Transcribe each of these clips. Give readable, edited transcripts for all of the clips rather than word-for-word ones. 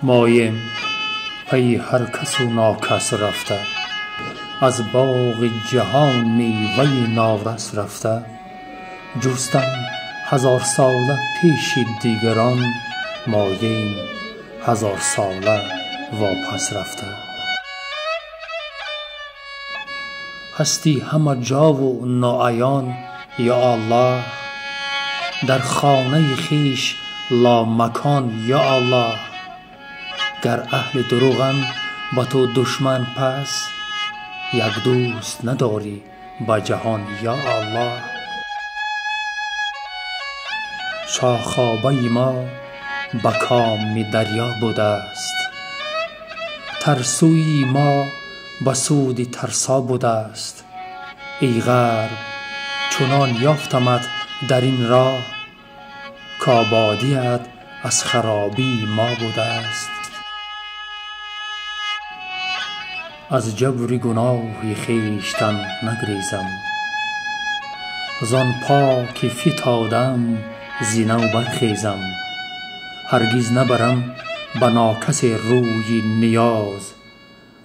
Моем пайи ҳар касу нокас рафта, аз боғи ҷаҳон меваи норас рафта. Ҷустам ҳазорсола пеши дигарон, моем ҳазорсола вопас рафта. Ҳастӣ ҳама ҷову ноаён, ё Аллоҳ, дар хонаи хеш ломакон, ё Аллоҳ. Гар аҳли дурӯғанд ба ту душман, пас як дӯст надорӣ ба ҷаҳон, ё Аллоҳ. Шохобаи мо ба коми дарё будааст, тарсӯии мо ба суди тарсо будааст. Эй ғарб, чунон ёфтамат дар ин роҳ, кободият аз харобии мо будааст. Аз ҷабри гуноҳи хештан нагрезам, зон по ки фитодам зи нав бархезам. Ҳаргиз набарам ба нокасе рӯи ниёз,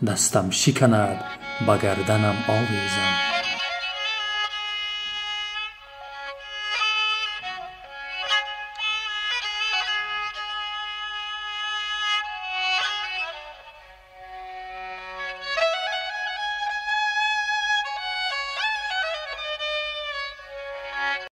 дастам шиканад ба гарданам овезам.